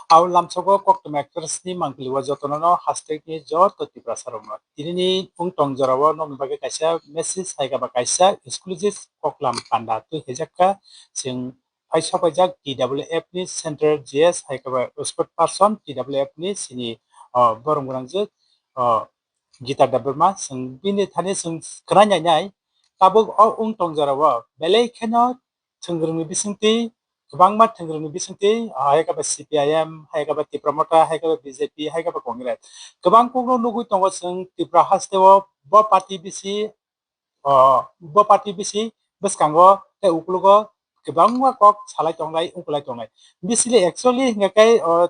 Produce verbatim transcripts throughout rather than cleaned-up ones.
Au lamsogo Koktwma Express ni mangpili o jotono no hashtag ni joto Tiprasa rok no. Tini ni wng tong jora o nokni bagwi kaisa message hai khe ba kaisa exclusive koklam panda twi haijakha. Chwng phai sopaijak T W F ni Central G S hai khe ba spokesperson T W F ni sini, o, borom gwnangjwk, o, Gita Debbarma. Chwng bini thani chwng khna nai nai. Tabuk o wng tong jora o belai kheno thwngwrwngni bisingtwi, kwbangma thwngwrwngni bisingtwi, ah, hai khe ba C P I M, hai khe ba Tipra Motha, hai khe ba B J P, hai khe ba Congress. Kwbang kokno nugwi tongo chwng Tripura haste o bo party bisi, ah, bo party bisi bwskango tei ukologo kwbangma kok salai tongnai, wngkulai tongnai. Bisili actually hingkha khe, ah,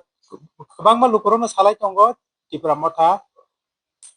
kwbangma lukurokno salai tongo Tipra Motha,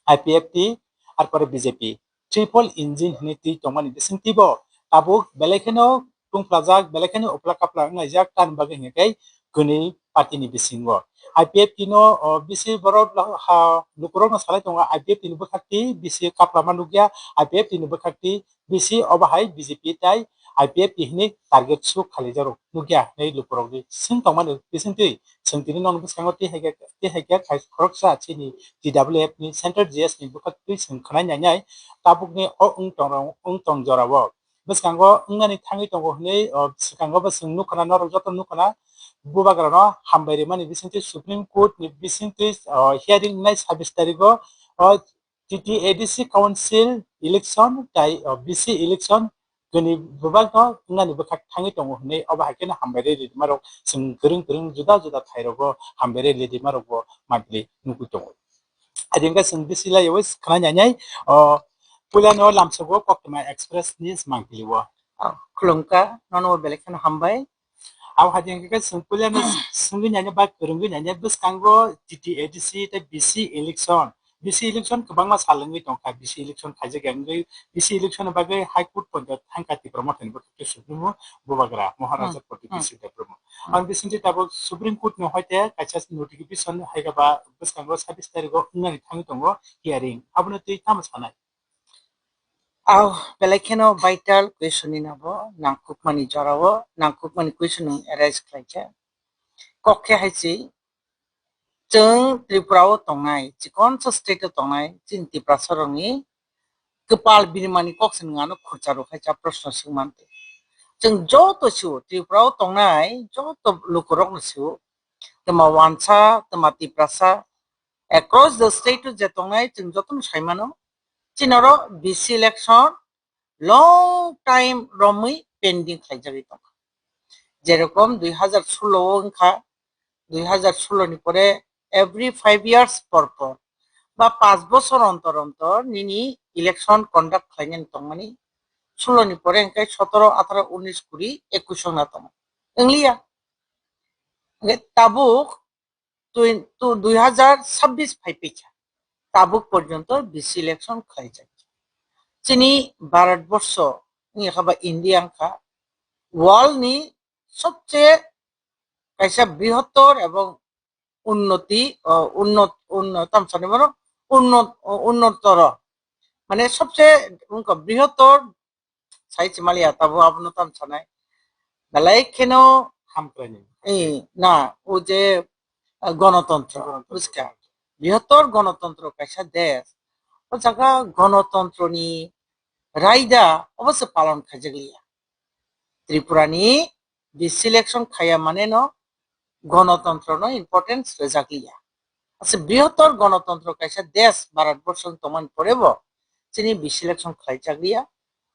I P F T, arpore B J P. Triple engine hinwi twi tongmani bisingtwi bo tabuk belai kheno tungphlajak, belai kheno upla kapla wnglaijak, tamni bagwi hingkha khe kwnwi party ni bisingo. I P F T no, o, bisi borok ha, lukurokno salai tongo, I P F T ni bwkhak twi bisi kaplama nukya, I P F T ni bwkhak twi bisi obo hai B J P tai I P F T hinwi target shoot khailaijak rok nukya hinwi lukurokni swng tongmani bisingtwi chwng tini nono bwskango tei hai khe, tei hai khe khai khoroksa chini T W F ni Central G S ni bwkhak twi chwng khwnai nai nai tabukni o wng tong rok, wng tong jora o bwskango wngnani thangwi tongo hinwi, o, swkango bo chwng nukha na, norok joto nukha na, bubagra no hambai rimani bisingtwi Supreme Court ni bisingtwi, o, hearing wngnai sabis tarikh o, o, T T A D C Council election tai, o, B C election kwnwi bwbakno wngnani bwkhak thangwi tongo hinwi obo hai kheno hambai rwi rwma rok chwng kwrwng kwrwng juda juda thai rogo hambai rwi rwma rokbo mantli nugwi tongo. Adi hwnkhe chwng bisi lai yawi khwnai nai nai, o, puilano lamsogo Koktwma Express ni mangpili o. O, khulumkha, nono belai kheno hambai. Abo hai hwnkhe chwng puilano swngwi nai nai ba kwrwngwi nai nai bwskango T T A D C tei B C election. B C election kwbangma sal wngwi tongkha, B C election khaijak ya wngwi, B C election ni bagwi High Court poito thangkha Tipra Motha ni bwkhak tei Supreme bubagra Maharaja Hmm. Pradyut Hmm. Kishore Debbarma. Hmm. Ang bisingtwi tabuk Supreme Court ni hoite kaisa notification hai khe ba bwskango sabis tarikh o wngnani thangwi tongo hearing. Abono twi tamo sanai? Au, belai kheno vital question ni nabo nangkukmani jora o, nangkukmani question ni arise khlaikha. Kok khe hai se, chwng Tripura o tongnai, chikonsa state o tongnai, chini Tiprasa rokni kwpal birimani kok se nwng ano khurcha rw khai cha proshno swngmante. Chwng joto sio, Tripura o tongnai joto lukurokno sio, twma wansa, twma Tiprasa, across the state o je tongnai, chwng jotono sai mano, chini oro B C election long time romwi pending khlaijagwi tongkha. Jerokom dui hazar solo o wngkha, dui hazar solo ni pore every five years por por ba panch bosor ontor ontor nini election conduct khlainani tongmani, solo ni pore hwnkhe sotoro, atharo, unis, kuri, ekush wngna tongo. Wngliya. Hwnkhe tabuk twen-, tu-, dui hazar sabbish phai phaikha, tabuk porjonto B C election khlaijak. Chini Bharat borsho wngya kha ba India wngkha world ni sobche kaisa brihottor ebong unnoti, o, unnot, unnot, tam sani mano, unnot, o, unnotoro. Mane sobche wngkha brihottor sai chimaliya, tabo abono tam sanai. Belai kheno Hamkraini. Eh, na, o je, ah, gonotontro, Gonotontro. Buskha. Brihottor gonotontro kaisa desh. O jaga gonotontroni raida obo se palon khaijakliya. Tripurani B C election khaya mane no gonotontro no importance rwjakliya. Ase brihottor gonotontro kaisa desh Bharat borsho tongmani pore bo chini B C election khlaijakliya.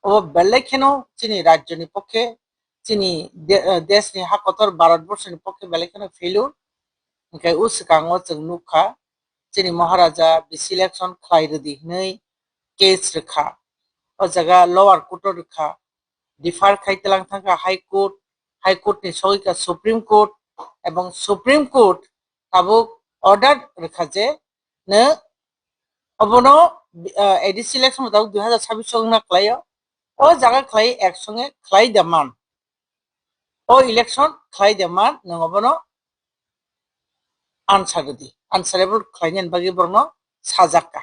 Obo belai kheno chini rajyoni pokhe, chini de-, eh, deshni hakotor Bharat borsoni pokhe belai kheno failure. Hwnkhe o swkango chwng nukha, chini Maharaja B C election khlai rwdi hwnwi case rwkha. O jaga lower court o rwkha. Defer khai tlang thangkha High Court, High Court ni sogwi kha Supreme Court, ebong Supreme Court tabuk order rwkha je no obono, ah, A D C election tabuk dui hazar sabbish o wngna khlaio, o jaga khlai ek songe khlai da man, o election khlai da man, nwng obono answer rwdi, answerable khlainani bagwi borokno sajakka.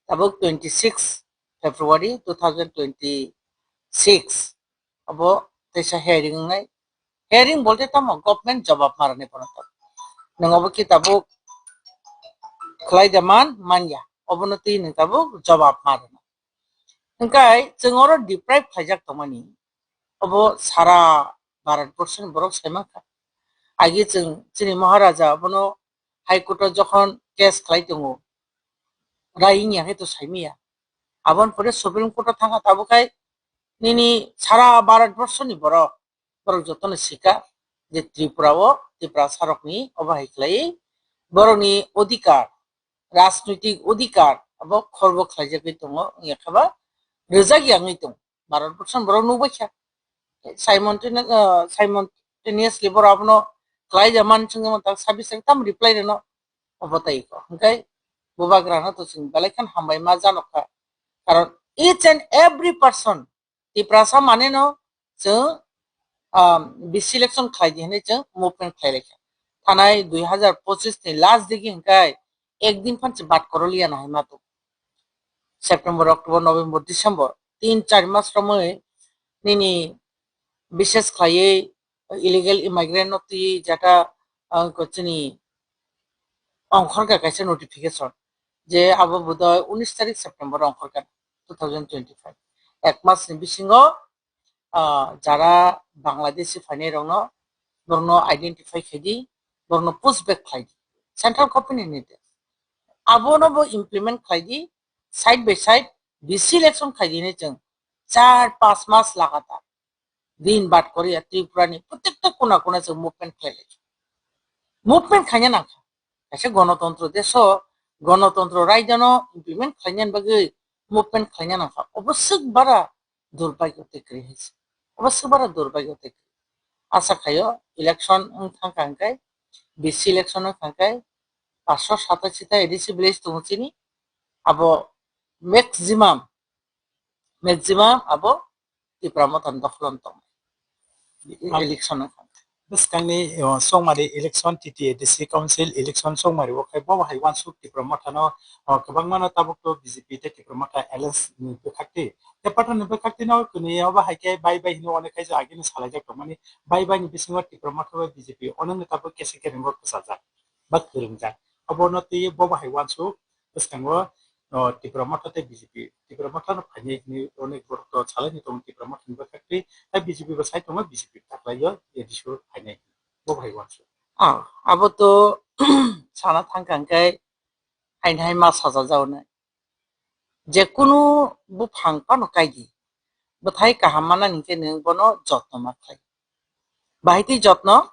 Tabuk twenty six February two thousand twenty six obo teisa hearing wngnai. Hearing bolte tamo government jobab marani bono tamo. Nwng obo khe tabuk khlai da man, man ya. Obono twi nwng tabuk jobab ma rwna. Hwnkhe chwng oro deprive khlaijak tongmani. Obo sara Bharat borsoni borok sai mankha. Agi chwng chini Maharaja abono High Court o jokhon case khlai tongo, rai wngya khe to saimaya. Aboni pore Supreme Court o thangkha, tabuk khai nini sara Bharat borsoni borok, borok jotono sika je Tripura o Tiprasa rokni obo hai khlai borokni odhikar, rajnoitik odhikar abo khorbo khlaijagwi tongo, wngya khe ba rwjak ya wngwi tongo. Bharat borsoni borok nukbai kha. Simultane-, ah, simultaneously borok abono khlai ja man chwngwi man tak sabis tak tam reply rwno obo tai ko. Hwnkhe bubagrano to chwng belai khan hambai ma janokha. Karon each and every person Tiprasa maneno chwng, um, B C election khlai di hinwi chwng movement khlai lai kha. Thanai dui hazar pochis ni last digi hwnkhe ek din phan se bad koroliya na hai ma tongo. September, October, November, December, tin char mas romwi nini bishes khlaiwi illegal immigrant no twi jata, ah, ko chini ongkhorkha kaisa notification je abo bodoi unis tarik September ongkhorkha two thousand twenty-five. Ek mas ni bisingo, ah, jara Bangladeshi phainai rokno, borokno identify khaidi, borokno push back khlaidi. Central government ni nirdesh. Abono bo implement khlaidi, side by side B C election khlaidi hinwi chwng char panch mas lagatar din bad koriya Tripura ni protekta kona kona chwng movement khlai lai. Movement khaina nangkha. Kaisa gonotontro deso gonotontro raidano implement khlaina bagwi movement khlaina nangkha. Obo swk bara durbagyo tei kwrwi hai se. Obo swk bara durbagyo tei kwrwi. Asa khaio election wng thangkha hwnkhe, B C election wng thangkhe, paanch sho satashi ta A D C village tongo chini. Abo maximum, maximum abo Tipra Motha ni dokhol tong. Election wng thangkha. Bwskangni, o, Chongmari election, T T A D C council election Chongmari o khai bo hai uansuk Tipra Motha no, o, kwbangma no tabuk to B J P tei Tipra Motha alliance ni bwkhakti. Tei pathar ni bwkhakti no kwnwi obo hai khe bai bai hino onek khai je agini salaijak tongmani, bai bai ni bisingo Tipra Motha bai B J P onek ni tabuk kese kere bo kwchajak ba kwrwngjak. Obo no twi bo bo hai uansuk bwskango, o, Tipra Motha tei B J P, Tipra Motha no phainai hinwi onek borok to salai ni tongo Tipra Motha ni bwkhakti, tei B J P bo sai tongo B J P taklaio A D C o phainai. Bo bo hai uansuk. Ah, abo to sana thangkha hwnkhe haini hai ma sajajak nai. Je kunu buphang phano kaidi. Bwthai kaham manani hwnkhe nwng bono jotno ma khlai. Bahai twi jotno?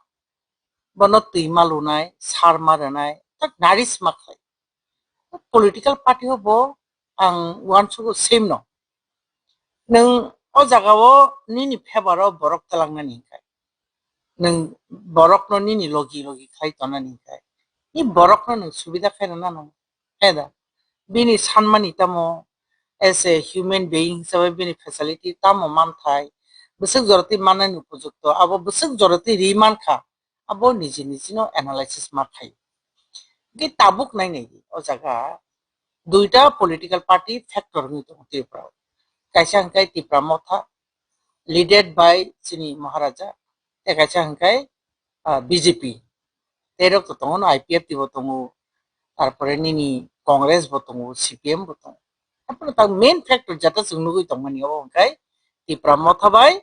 Bono twi ma lunai, sar ma rwnai, tak nourish ma khlai. Political party o bo ang uansugo same no. Nwng o jaga o nini favour o borok twlangnani hwnkhe, nwng borokno nini logi logi khai tongnani hwnkhe, ni borokno nwng subida khai rwna nang. He da? Bini sanmani tamo, as a human being hisabe bini facility tamo manthai, bwswk joroti mannani upojukto, abo bwswk joroti ri mankha, abo niji nijino analysis ma khai. Hwnkhe tabuk nai nai di, o jaga duita political party factor wngwi tongo Tripura o. Kaisa hwnkhe Tipra Motha, leaded by chini Maharaja, tei kaisa hwnkhe, ah, B J P. Tei rok to tongo no, I P F T bo tongo, tarpore nini Congress bo tongo, C P M bo tongo. Haphano ta main factor jata chwng nugwi tongmani obo hwnkhe Tipra Motha bai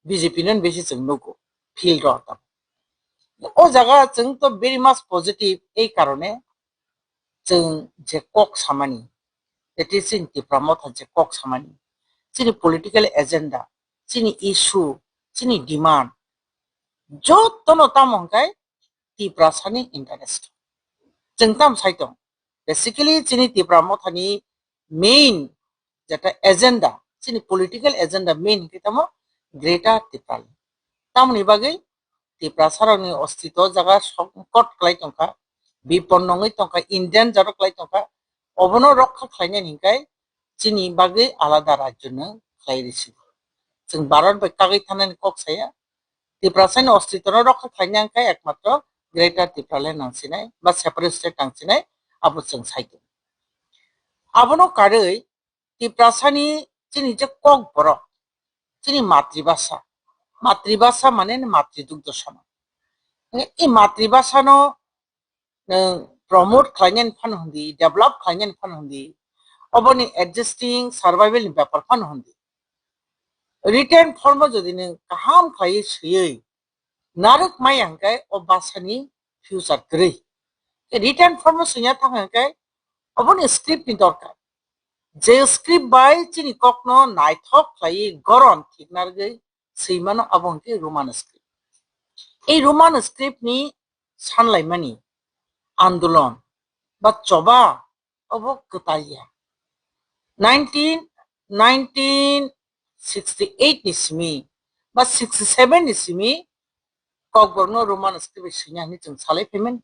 B J P no besi chwng nugo field o tamo. O jaga chwng to very much positive, ei karone chwng je kok samani, that is chini Tipra Motha je kok samani, chini political agenda, chini issue, chini demand, jotono tamo hwnkhe Tiprasani interest. Chwng tam sai tong. Basically chini Tipra Mothani main jeta agenda, chini political agenda main hwnkhe tamo Greater Tipraland. Tamoni bagwi Tiprasarokni ostitw jaga songkot kwlai tongkha, biponno wngwi tongkha, Indian jaro kwlai tongkha, obono rokha khlainani hwnkhe chini bagwi alada rajyo no khlai risi. Chwng Bharat bai kagwi thanani kok saya, Tiprasani ostitw no rokha khlaina hwnkhe ekmatro Greater Tipraland nangsinai ba separate state nangsinai, abo chwng sai tongo. Abono karwi Tiprasani chini je kok borok, chini matribhasha, matribhasha mane matridugdho soman. I matribhasha no nwng promote khlainani phano hwndi, develop khlainani phano hwndi, oboni existing survival ni bepar phano hwndi. Written form o jodi nwng kaham khlaiwi swiwi narwk maya hwnkhe o bhasha ni future kwrwi. Written form o swina thang hwnkhe oboni script ni dorkar. Je script bai chini kokno naithok khlaiwi goron thik narwgwi swimano abo hwnkhe Roman script. Ei Roman script ni sanlaimani andolon ba choba obo kwtal ya. Nineteen, nineteen sixty eight ni simi ba sixty seven ni simi Kokborokno Roman script bai swina hwnwi chwng salai phaimani.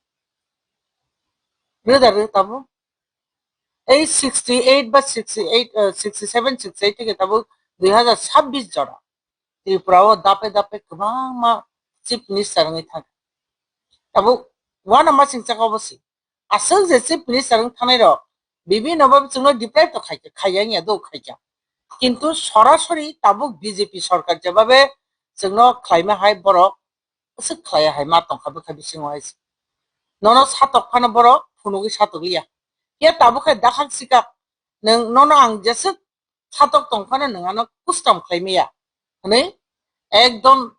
Rwda rw tabuk. Ei sixty eight ba sixty eight, sixty seven, sixty eight theke tabuk dui hazar sabbish jora Tripura o dape dape kwbangma chief minister wngwi thangkha. Tabuk uanama chwng chaka obo se. Aswk je chief minister wng thangnai rok bibhinno bhabe chwngno deprive to khaikha, khaiya wngya do khaikha. Kintu sorasori tabuk B J P sorkar jebabe chwngno khlaima hai borok aswk khlaiya hai ma tongkha bwkha bisingo hai se. Nono satok phano borok phunugwi satokliya. Ya tabuk hai dakhak sikak nwng nono ang jeswk satok tong phano nwng ano custom khlai maya hwnwi ekdom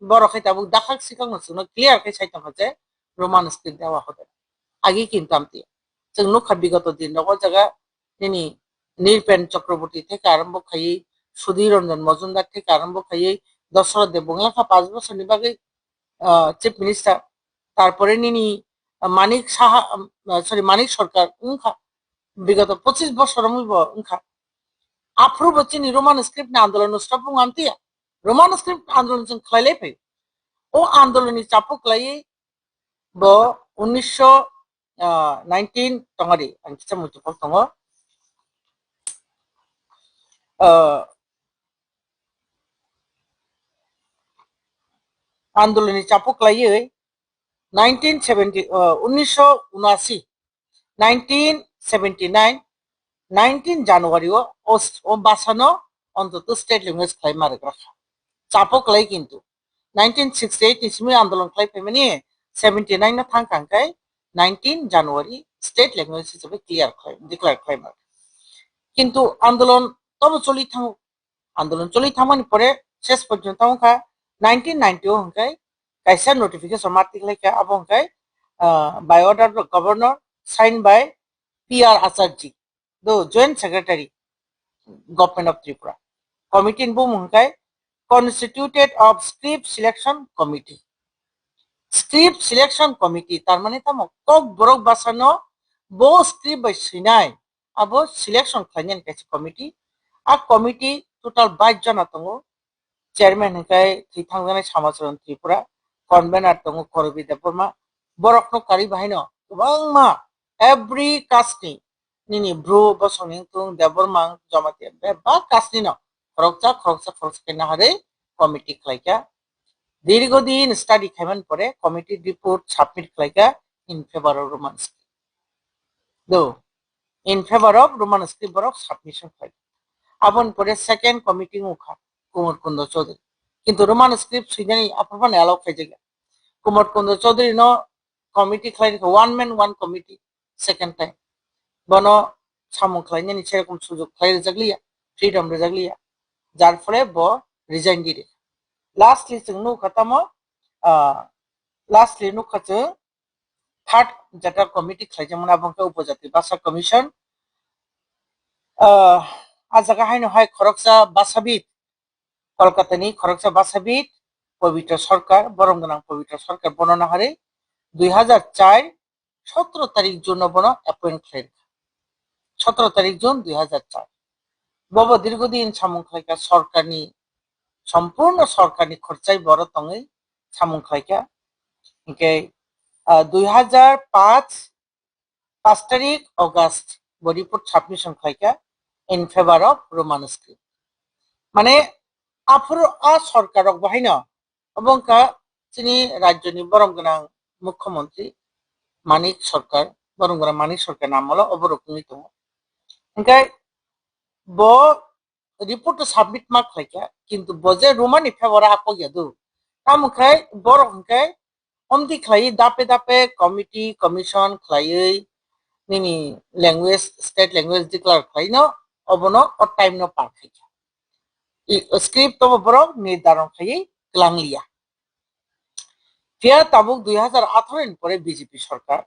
borok hai tabuk dakhak sikakno chwngno clear khe sai tongkha je Roman script dewa hoda. Agi kintu amtwi chwng nukha bigoto din rogo jaga nini Nirpen Chakraborty theke arombo khaiwi Sudhir Ranjan Majumdar theke arombo khaiwi Dashrath Deb wngkha panch bosorni bagwi chief minister, tarpore nini Manik Saha, sorry, Manik Sarkar wngkha, bigoto pochis bosor wngwi bo wngkha. Aphuru bo chini Roman script ni andolon no stop wng amtiya. Roman script andolon chwng khlai lai phai. O andolon ni chapu khlai bo unnisho nineteen tongari ang kisa multiple tongo. Andolon ni chapu khlaiwi nineteen seventy, unnisho unasi, nineteen seventy nine, nineteen January o, o bhasha no ontoto state language khlai ma rwkra kha. Chapu khlai kintu nineteen sixty eight ni simi andolon khlai phaimani, seventy nine no thang kang kai nineteen January state language hisabe clear khlai, declare khlai ma. Kintu andolon tobo choli thango. Andolon choli thangmani pore ses porjonto wngkha nineteen ninety o hwnkhe kaisa notification ma tikhlai kha, abo hwnkhe by order of governor signed by P R Acharjee, the joint secretary, Government of Tripura. Committee ni bumung hwnkhe Constituted of Script Selection Committee. Script Selection Committee tarmani tamo kok borok bhasha no bo script bai swinai abo selection khlainani kaisa committee. A committee total bais jona tongo. Chairman hwnkhe thwi thangjaknai Samacharan Tripura, convener tongo Korobi Debbarma. Borokno karwi bahaino kwbangma every caste ni, nini Bru, Bosongni wngtong, Debbarma, Jamatia, bebak caste ni no khoroksa, khoroksa, khoroksa khe naharwi committee khlaikha. Dirgo din study khaimani pore committee report submit khlaikha in favor of Roman script. Do, in favor of Roman script borok submission khlai. Aboni pore second committee wngkha Kumar Kundo Chaudhary. Kintu Roman script swinani aphuru phano allow khaijakya. Kumar Kundo Chaudhary no committee khlai rikha, one man one committee. Second time bono samung khlainani serokom sujuk khlai rwjakliya, freedom rwjakliya, jar phole bo resign di rikha. Lastly chwng nukha tamo, lastly nukha chwng third jeta committee khlaijakmani, abo wngkha Upojati Basa Commission. A jaga haino hai khoroksa basabit, Kolkata ni khoroksa basabit Pabitra Sarkar, borom gwnang Pabitra Sarkar, bono naharwi dui hazar char sotro tarik June no bono appoint khlai rwkha. Sotro tarik June dui hazar char. Bobo dirgo din samung khlaikha, sorkarni, sompurno sorkarni khorchai boro tongwi samung khlaikha. Hwnkhe dui hazar panch, panch tarik August bo report submission khlaikha in favor of Roman script. Mane aphuru a sorkar rok bahaino obo wngkha chini rajyoni borom gwnang mukhyamantri Manik Sarkar, borom gwnang Manik Sarkar namolo obo rok wngwi tongo. Hwnkhe bo report to submit ma khlaikha, kintu bo je Roman ni favor o akok ya do, tamo khai borok hwnkhe omdi khlaiwi dape dape committee, commission khlaiwi nini language, state language declare khlaino, obono o time no par khaikha. I script obo borok nirdaron khaiwi klangliya. Phiya tabuk dui hazar atharo ni pore B J P sorkar,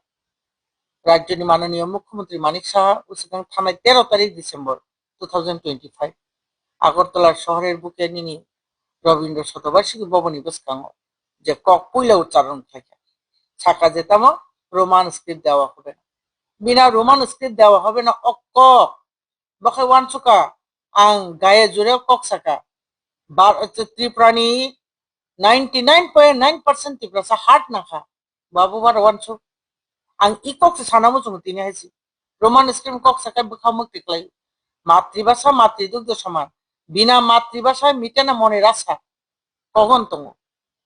rajyoni manoniyo mukhyamantri Manik Saha usukang thanai tero tarik December two thousand twenty-five Agartala sohorer buke nini Rabindra Shatobarshiki Bhavan ni bwskango je kok puila uchcharon khlaikha, saka je tamo Roman script dewa hobe na. Bina Roman script dewa hobe na o kok. Bo khai uansukha, ang gaya jureo kok saka. Bar-, Tripura ni ninety nine point nine percent Tiprasa heart nangkha. Babu bar uansuk. Ang i kok se sana muchungo tini hai si. Roman script kok saka bwkha mukti klai. Matribhasha matridugdho soman. Bina matribhasha mitena mone rasa. Kogon tongo.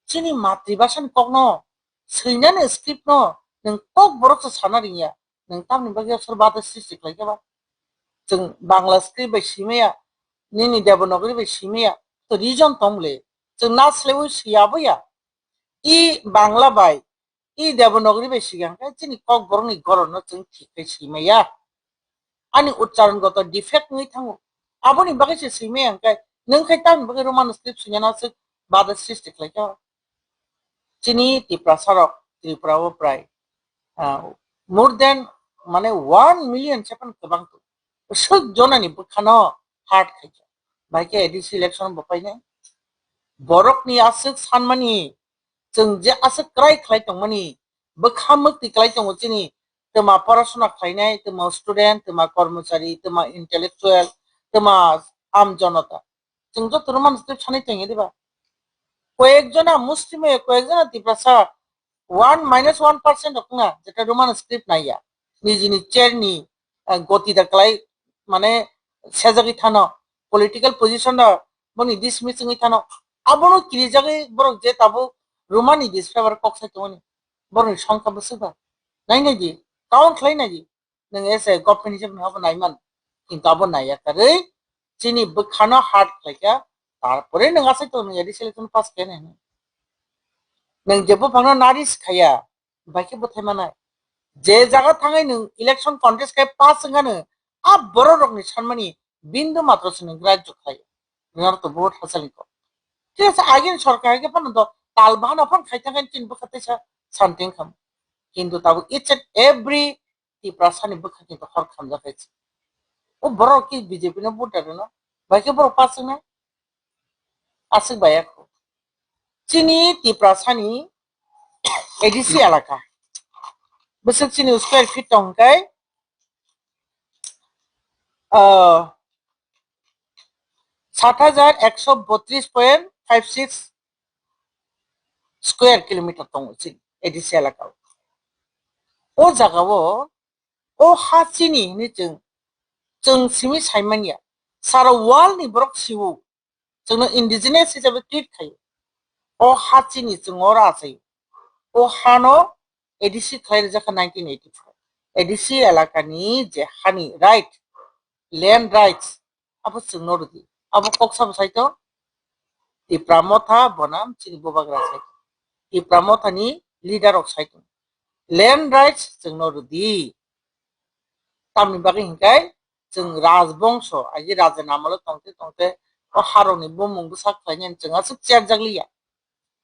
Chini matribhasha ni kokno, swinani script no, nwng kok borok se sana ringya. Nwng tamni bagwi aswk bada sristi khlaikha ba? Chwng Bangla script bai simaya, nini Devanagari bai simaya, to reason tong le. Chwng na slewi siya boya. I Bangla bai, i Devanagari bai siya hwnkhe chini kok borokni goronno chwng thik khe simaya. Ani uchcharon goto defect wngwi thango. Aboni bagwi se simaya hwnkhe, nwng khe tamni bagwi Roman script sinyana aswk bada sristi khlaikha. Chini Tiprasa rok Tripura o prai, ah, more than, mane, one million sepan kwbang tongo. Swk jonani bwkhano heart khaikha. Bai khe A D C election bo painai. Borokni aswk sanmani, chwng je aswk kwrai khlai tongmani, bwkha mukti khlai tongo chini, twma porasona khlainai, twma student, twma kormochari, twma intellectual, twma am jonota. Chwng joto Roman script sanai tongya diba? Koyek jona Muslim, koyek jona Tiprasa, one minus one percent rok wngna, jeta Roman script naiya. Nijini chair ni, eh, goti da klai, mane, sejagwi thano, political position da, boni dismiss wngwi thano. Abono kirijagwi borok je tabuk Roman ni disfavor kok sai tongoni. Borokni songkha bwswk ba? Nai nai di, count khlai nai di. Nwng ese government hisab nwng abo naiman, kintu abo naiya karwi chini bwkhano hard khlaikha, tarpore nwng asai tongo nwng A D C election pass khe nai. Nwng je buphangno nari swkhaiya, bai khe bwthai manai. Je jaga thangwi nwng election contest khai pass wngkha nwng, a borok rokni sanmani bindu matro se nwng grajyo khlai. Nwng to vote hasalni kok. Thik ase, agini sorkar hai khe phano do tal bahano phan khai thangkhe chini bwkha teisa santing kham. Kintu tabuk each and every Tiprasani bwkha kintu hor khamjak hai se. O borok ki B J P no vote rwno? Bai khe borok pass wngnai? Aswk bai ya kho. Chini Tiprasani A D C elaka. Bwswk chini square feet tong kai, ah, sat hajar ekso botris point five six square kilometer tongo chini A D C elaka. O jaga o, o ha chini hinwi chwng, chwng simi saimanya. Sara world ni borok siwo. Chwngno indigenous hisabe treat khaio. O ha chini chwng oro achai. O hano A D C khlai rijak kha nineteen eighty-four. A D C elakani je hani right, land rights, abo chwngno rwdi. Abo kok sabo saito? Tipra Motha bonam chini bubagra saito. Tipra Mothani leader rok saito. Land rights chwngno rwdi. Tamni bagwi hinkai chwng rajbongso, agi raja namalo tongte tongte o harokni bumung bwsa khlainani chwng aswk cherjakliya.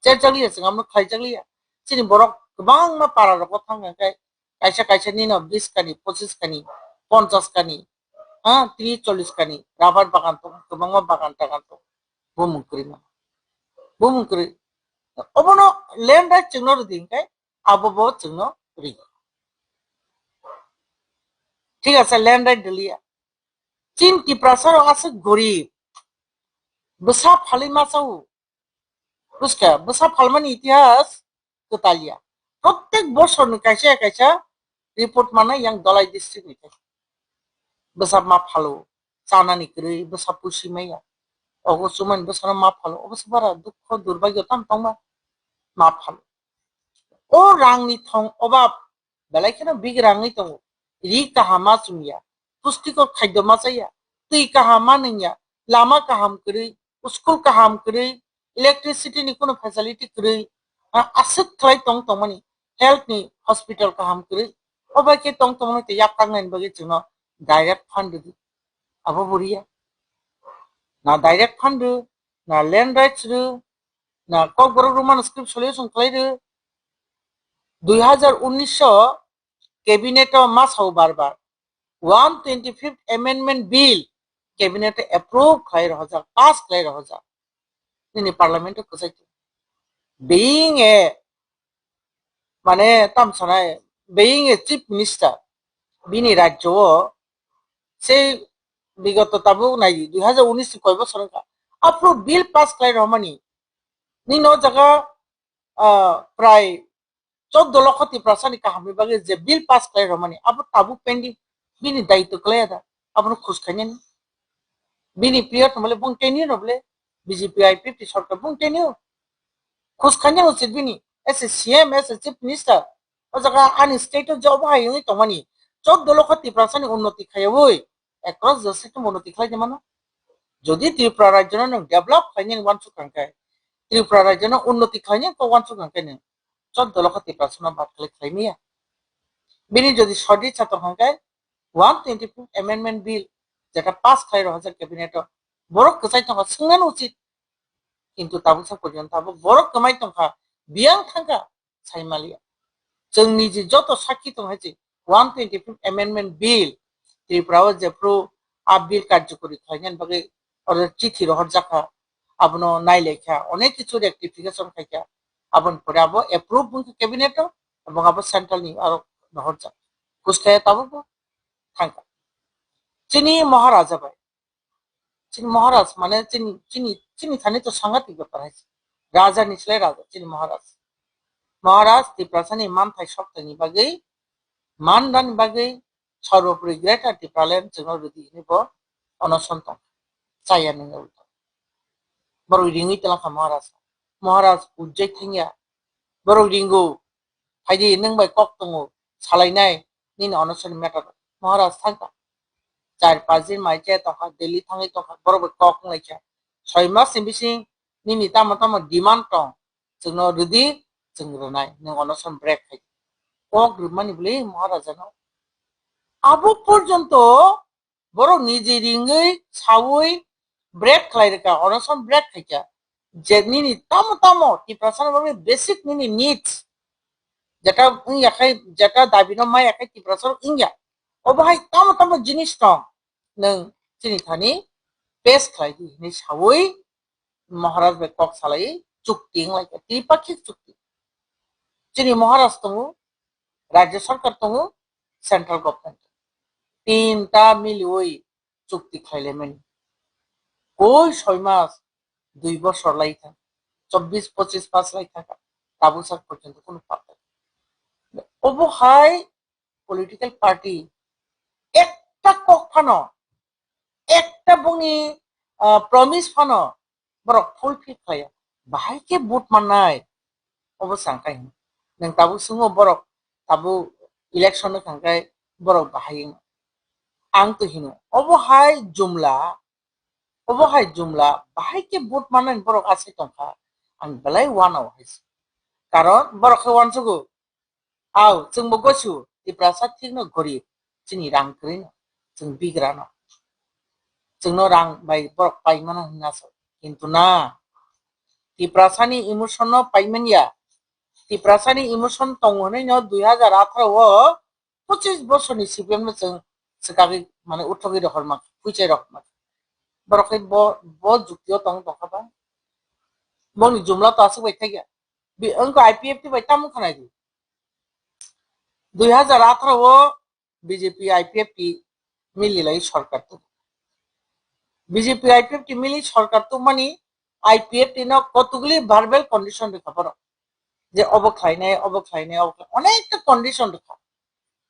Cherjakliya, chwng amo khlaijakliya. Chini borok kwbangma para rogo thangkha khe kaisa kaisa nino bis kani, pochis kani, ponchas kani, ha, tris chollis kani rubber bagan tongo, kwbangma bagan tagan tongo. Bumung kwrwi mano. Bumung kwrwi. Obono land rights chwngno rwdi hinkai abo bo chwngno ri. Thik ase, land right diliya. Chin Tiprasa rok aswk gorib. Bwsa phalwi ma chao. Buskha, bwsa phalmani itihas kwtalya. Prottek bosor ni kaisa kaisa report mana yang Dhalai district ni. Bwsa ma phalo, chanani kwrwi, bwsa pusi maya. Ogo chumani bwsano ma phalo, obo se bara dukho durbagyo tam tongma ma phalo. O rangni thong obab belai kheno big rangwi tongo. Ri kaham ma chumya, pustikor khadyo ma chaya, twi kaham ma nungya, lama kaham kwrwi, school kaham kwrwi, electricity ni kuno facility kwrwi, A-, aswk khlai tong tongmani, health ni hospital kaham kwrwi, o bai khe tong tongmani tei yak tangnani bagwi chwngno direct fund rwdi. Abo bo riya. Na direct fund rw, na land rights rw, na Kokborok Roman script solution khlai rw. Dui hazar unnish o cabinet o ma sao bar bar, one twenty fifth amendment bill cabinet o approve khlai rohorjak, pass khlai rohorjak. Nini parliament o kwchai tong. Being a, mane, tam sanai, being a chief minister, bini rajyo o sei bigoto tabuk nai dui hazar unis ni koi bosor wngkha. Apro bill pass khlai romani. Nini o jaga, ah, prai choudo lokho Tiprasani kahamni bagwi je bill pass khlai romani, abo tabuk pending. Bini daitw khlai da. Abono khus khainani. Bini period no bole bung tenure no bole B J P I P F T sorkar bung tenure. Khus khaina uchit bini as a C M, as a chief minister. O jaga ani state o job hai wngwi tongmani. Choudo lokho Tiprasani unnoti khaiwi across the state unnoti khlai de mano. Jodi Tripura rajyo no nwng develop khlainani wansuk kangkhe, Tripura rajyo no unnoti khlainani kok wansuk kangkhe nwng choudo lokho Tiprasano bad khlai khlai maya. Bini jodi sodi chatok hangkhe one twenty fifth amendment bill jeta pass khlai rohorjak cabinet o, borok kwchai tongkha swngnani uchit. Kintu tabuk sa porjonto abo borok kwmai tongkha, biyang thangkha, saimaliya. Chwng niji joto sakhi tong hai se one twenty fifth amendment bill Tripura o jephru a bill karjokori khlainani bagwi oro chithi rohorjakha, abono nailaikha, onek kichu rectification khaikha, aboni pore abo approve wngkha cabinet o, ebong abo central ni aro rohorjak. Kuskaya tabukbo thangkha. Chini Maharaja bai, chini Maharaj, mane chini, chini, chini thani to sangatik bepar hai se. Raja ni slai raja, chini Maharaj. Maharaj Tiprasani manthai sokthai ni bagwi, man rani bagwi, Sarvopori Greater Tipraland chwngno rwdi hinwi bo onoson tong. Chaya nini ulta. Borok ringwi twlangkha Maharaj. Maharaj ujjai thangya. Borok ringo. Phaidi nwng bai kok tongo. Salainai nini onoson matter. Maharaj thangkha. Char pas din mai chaya tongkha. Delhi thangwi tongkha. Borok bai kok wnglaikha. Soi mas ni bising nini tamo tamo demand tong. Chwngno rwdi, chwng rwnai, nwng onoson break khai. Kok rwmani bwlwi Maharajano. Abo porjonto borok niji ringwi sawi break khlai rwkha, onoson break khaikha. Je nini tamo tamo Tiprasano bagwi basic nini needs, jeta wngya khai, jeta dabino maya khai Tiprasano wngya. Obo hai tamo tamo jinis tong, nwng chini thani pass khlai di hinwi sawi Maharaj bai kok salai chukti wnglaikha, tripakhik chukti. Chini Maharaj tongo, Rajya Sarkar tongo, Central Government. Tinta miliwi chukti khlailaimani. Koi soi mas, dui bosor lai thang, chobbish pochish mas lai thang, tabuk sak porjonto kunu patta. Obo hai political party ekta kok phano, ekta bongni, ah, promise phano borok fulfill khlaiya. Bahai khe vote mannai? Obo chang khai hino. Nwng tabuk swngo borok tabuk election no thang khai borok bahai wng. Ang to hino. Obo hai jumla, obo hai jumla bahai khe vote mannai borok asai tongkha. Ang belai wanao hai se. Karon borok khe wansugo. Au, chwngbo gosu, Tiprasa thikno gorib, chini rang kwrwino, chwng bigrano. Chwngno rang bai borok paimano hwnna sa, kintu na, Tiprasani emotion no paimanya. Tiprasani emotion tongo hwnwi no dui hazar atharo o pochis bosorni C P M no chwng swkagwi, mane, uthogwi rohorma, phuichai rohorma. Borok khe bo, bo jukti o tong tongkha ba. Boni jumla to aswk bai thakya. Bi-, wngkha I P F T bai tamo khanai di. Dui hazar atharo o B J P I P F T mili lai sorkar tu. B J P I P F T mili sorkar tu mani I P F T no kotugli verbal condition rikha borok. Je obo khlainai, obo khlainai, obo khlainai, onekta condition rikha.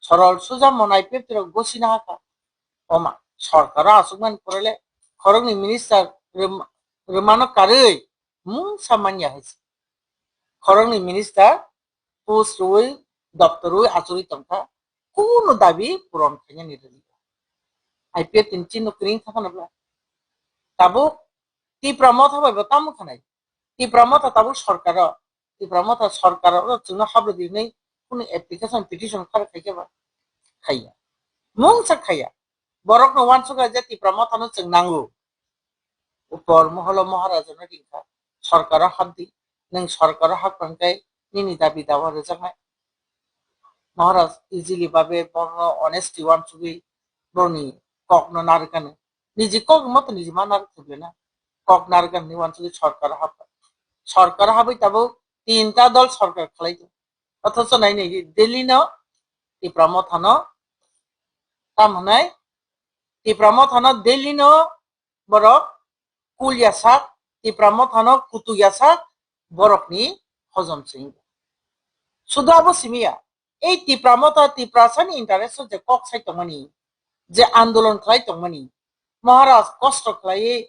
Sorol suja mon I P F T rok gosina haka. Oma, sorkar o aswk mani porele, khoroknwi minister rwm-, rwmano karwi mungsa manya hai se. Khoroknwi minister post rwi, doptor rwi achugwi tongkha, kuno dabi puron khainani rwliya. I P F T ni chini kwrwng thangkhana bla. Tabuk Tipra Motha bai bo tamo khanai. Tipra Motha tabuk sorkar o Tipra Motha sorkar o chwngno habri di hinwi kunu application, petition khar khai khe ba? Khaiya. Mungsa khaiya. Borokno uansukha je Tipra Mothano chwng nango. Upor moholo Maharajano ringkha. Sorkaro habdi. Nwng sorkaro hap khe nini dabi dawa rwjaknai. Maharaj easily babe borokno honesty uansugwi borokni kokno narwkano. Niji kok moto niji ma narwk thwkle na. Kok narwkani uansugwi sorkaro hap. Sorkaro habwi tabuk tinta dol sorkar khlai tongo. Othocho nai nai di, Delhi no Tipra Mothano, tam hwnai, Tipra Mothano Delhi no borok kul yasak, Tipra Mothano kutuk yasak, borokni hojom se wngkha. Sudu abo simi ya, ei Tipra Motha Tiprasani interest o je kok sai tongmani, je andolon khlai tongmani, Maharaj kosto khlaiwi